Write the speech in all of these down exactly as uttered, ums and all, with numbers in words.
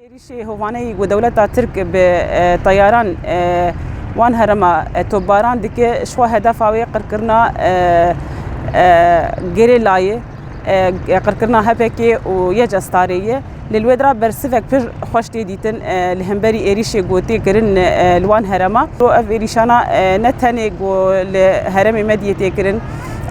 Êrîşê hovane yî ku dewleta Tirk bi, e, teyaran, e, wan herema, e, topbaran dike, ji xwe hedefa wê qirkirina, e, e, gerîlayê, e, qirkirina H P K û Y C S'ê ye. Lê li wê dira bersivek pir xweş tê dîtin, e, li hemberî êrîşê ku tê kirin, e, li wan herema. Ro ev êrîşana, e, ne tenê ku li herêmê Medyê tê kirin.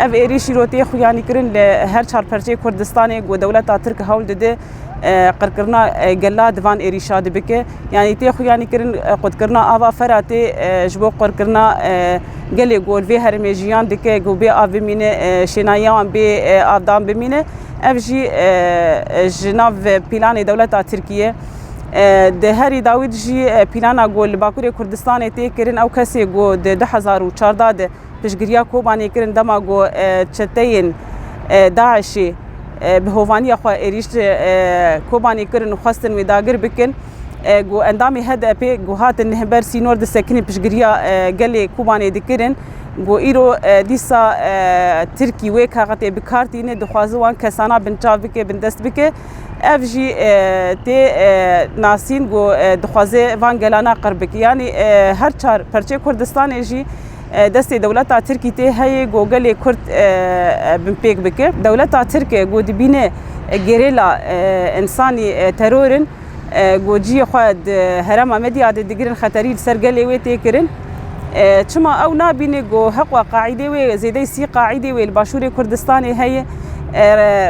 Ev êrîş îro tê xuyanî kirin li her çar perçeyê Kurdistanê ku dewleta Tirk hewl dide, e, qirkirina, e, gela di van êrîşa de bike. Yanî tê xuyanî kirin, e, qutkirina ava Feratê, e, ji bo qirkirina, e, gelê ku li vê herêmê jiyan dike, ku bê av bimîne, e, şênahiya wan bê, e, avdan bimîne. Ev jî, e, e, ji nav planê dewleta Tirkiye. E, di herî dawî de jî, e, plana ku li Bakurê Kurdistanê tê kirin, ew kesê ku di du hezar û çardeh de piştgiriya Kobanê kirin, dema ku, e, çeteyên, e, DAIŞê, e, bi hovaniya xwe êrîş, e, Kobanê kirin û xwestin wê dagir bikin, e, ku endamê H D Pê ku hatin li hember sînor disekinin piştgiriya, e, gelê Kobanê dikirin, ku îro, e, dîsa, e, Tirkî wê kaxetê bi kar tîne, dixwaze wan kesana binçav bike, bindest bike. Ev jî, e, tê, e, nasîn ku, e, dixwaze van gelana qir bike. Yanî, e, her çar perçê Kurdistanê jî, e, destê dewleta Tirkî tê heye ku gelê Kurd, e, e, binpêk bike. Dewleta Tirk, e, ku dibîne, e, gerîla, e, însanî, e, teror in, e, ku cihê xwe di herêma Medya de digirin, xeterî li ser gelê wê tê kirin. E, çima ew nabîne ku heqwa qaîdê wê, zêdeyî sî qaîdê wê li Başûrê Kurdistanê heye, e,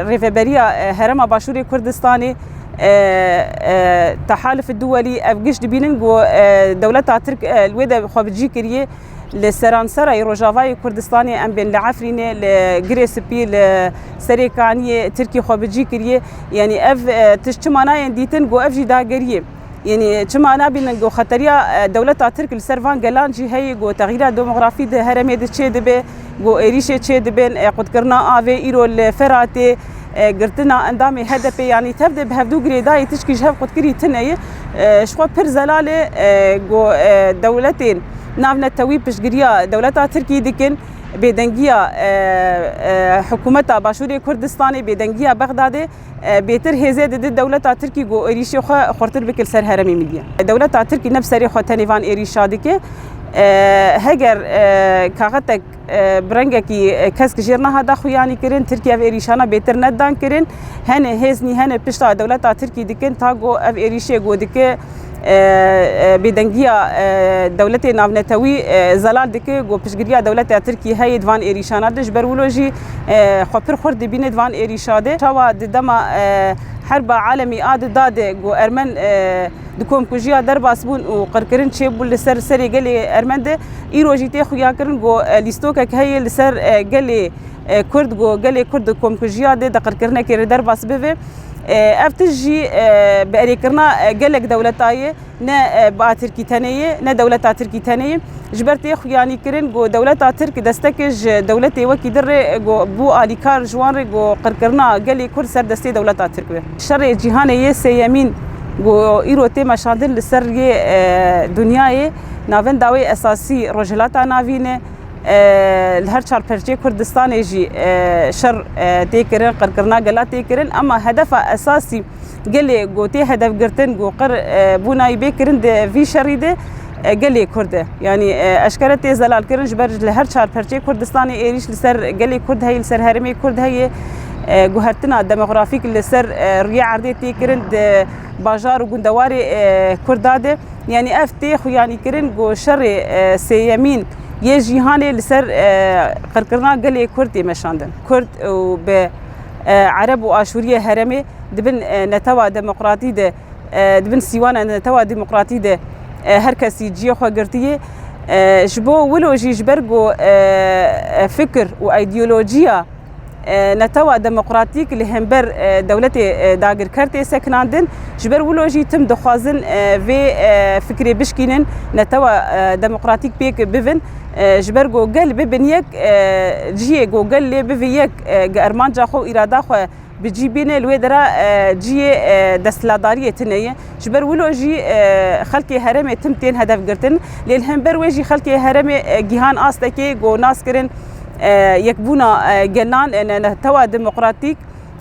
rêveberiya, e, herêma Başûrê Kurdistanê, e, e, Tehalif Duwelî ev giş dibînin ku, e, dewleta Tirk, e, li wê de xwe bi cî kiriye. Li seranserayê Rojavayê Kurdistanê, em bên li Efrînê, li Girê Spî, li Serê Kaniyê Tirkî xwe bi cî kiriye. Yanî ev, e, tişt çima nayên dîtin, ku ev jî dageriye. Yanî çima nabînin ku xeteriya, e, dewleta Tirk li ser van gelan jî heye, ku texyîra demografî di herêmê de çê dibe, ku êrîşê çê dibin, e, qutkirina avê îro li Feratê, e, girtina endamê H D P, yanî tev de bi hevdû girêdayî tişkî ji hev qutkirî tune ye. E, ji xwe pir zelal e, e, ku, e, dewletên navnetewî piştgiriya dewleta Tirkî dikin, bêdengiya, e, e, hikûmeta Başûrê Kurdistanê, bêdengiya Bexdadê, e, bêtir hêzê dide dewleta Tirkî ku êrîşê xwe xurtir bike li ser herêmê Midyê. Dewleta Tirkî ne bi serê xwe tenê van êrîşa dike. E, heger, e, kaxetek, e, bi rengekî, e, kesk jêr nehate xuyanî kirin, Tirkiye ev êrîşana bêtir nedan kirin. Hene hêznî hene pişta dewleta Tirkî dikin, ta ku ev êrîşê ku dike, e, e, bêdengiya, e, dewletê navnetewî, e, zelal dike, ku piştgiriya dewleta Tirkî heye di van êrîşana de. Ji ber wilo jî, e, xwe pir xurt dibîne di van êrîşa de. Çawa di dema, e, herba alemî a di da de ku Ermen, e, di komkujiya derbas bûn û qirkirin çêbû li ser serê gelê Ermen de, îro jî tê xuyakirin ku, e, lîstokek heye li ser, e, gelê, e, Kurd, ku gelê Kurd di komkujiya de di qirkirinekê re derbas bibe. E, ev tişt jî, e, bi erêkirina, e, gelek dewleta ye, ne, e, ba Tirkî tenê ye, ne dewleta Tirkî tenê ye. Ji ber tê xuyanî kirin ku dewleta Tirk destekê ji dewletê wekî din re ku bû alîkar ji wan re ku qirkirina gelê Kurd ser destê dewleta Tirk be. Şerê cîhanê yê sêyemîn ku îro tê meşandin li ser riyê, e, dinyayê, navenda wê esasî Rojhilata Navîn e. E, li her çar perçê Kurdistanê jî, e, şer, e, tê kirin, qirkirina gela tê kirin, ema hedefa esasî gelê ku tê hedef girtin, ku qir, e, bûna wî bê kirin di vî şerî de, e, gelê Kurd e. Yanî, e, eşkere tê zelal kirin, ji ber li her çar perçê Kurdistanê êrîş li ser gelê Kurd heye, li ser herêmê Kurd heye, e, guhertina demografîk li ser, e, rûyê erdê tê kirin di bajar û gundewarê, e, Kurda de. Yanî ev tê xuyanî kirin ku şerê, e, sêyemîn yê cîhanê li ser, e, qirkirina gelê Kurd tê meşandin. Kurd û bi, e, Ereb û Aşûriyê herêmê di bin, e, netewa demokratî de, e, di bin sîwana netewa demokratî de, e, her kesî cihê xwe girtiye. E, ji bo wilo jî ji ber ku, e, e, fikir û îdeolojiya, e, netewa demokratîk li hember, e, dewletê, e, dagirker tê sekinandin. Ji ber wilo jî tim dixwazin, e, vê, e, fikrê bişkînin, netewa, e, demokratîk pêk bivin. E, ji ber ku gel bibin yek, e, cihê ku gel lê bive yek, e, gi ermanca xwe û îrada xwe bi cî bîne, li wê dera, e, cihê, e, desthilatdariyê tune ye. Ji ber wilo jî, e, xelkê herêmê tim tên hedef girtin. Lê li hember wê jî xelkê herêmê, e, gihan astekê ku nas kirin, e, yekbûna, e, gelan, e, ne-, netewa demokratîk,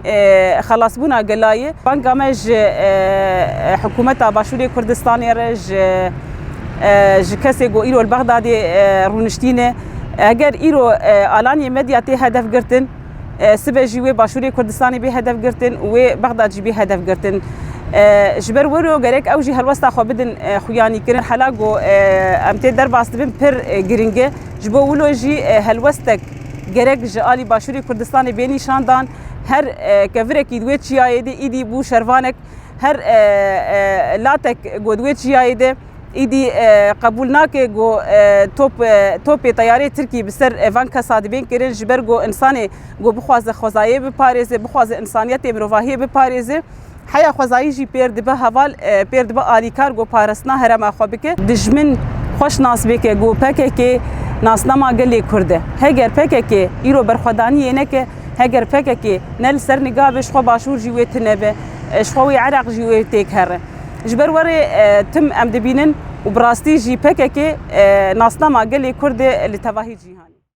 e, xelasbûna gela ye. Banga me ji, e, e, hikûmeta Başûrê Kurdistanê re, ji, e, ji kesê ku îro li Bexdadê, e, rûniştîne. Eger îro, e, alaniyê medya tê hedef girtin, e, sibe jî wê Başûrê Kurdistanê bê hedef girtin û wê Bexdad jî bê hedef girtin. E, ji ber wilo gerek ew jî helwesta xwe bidin, e, xuyanîkirin. Hela ku, e, em tê derbas dibin pir, e, giring e. Ji bo wilo jî, e, helwestek gerek ji alî Başûrê Kurdistanê bê nîşandan. Her, e, kevirekî di wê çiyayê de îdî bû şervanek. Her, e, e, latek ku di wê çiyayê de îdî, e, qebûl nake ku, e, top, e, topê teyarê Tirkî bi ser, e, van kesa dibên kirin, ji ber ku insanê ku bixwaze xwezayê biparêze, bixwaze insaniyetê, mirovahiyê biparêze, heya xwezayî jî pêr dibe heval, e, pêr dibe alîkar ku parastina herêma xwe bike. Dijmin xweş nas bike ku P K K nasnama gelê Kurd e. Heger P K K îro berxwedaniyê neke, heger P K K ne li ser niga be, ji xwe Başûr jî wê tune be, e, ji xwe wê Iraq jî wê têk here. Ji ber werê, e, tim em dibînin û bi rastî jî P K K, e, nasnama gelê Kurd e li tevahî cîhanê.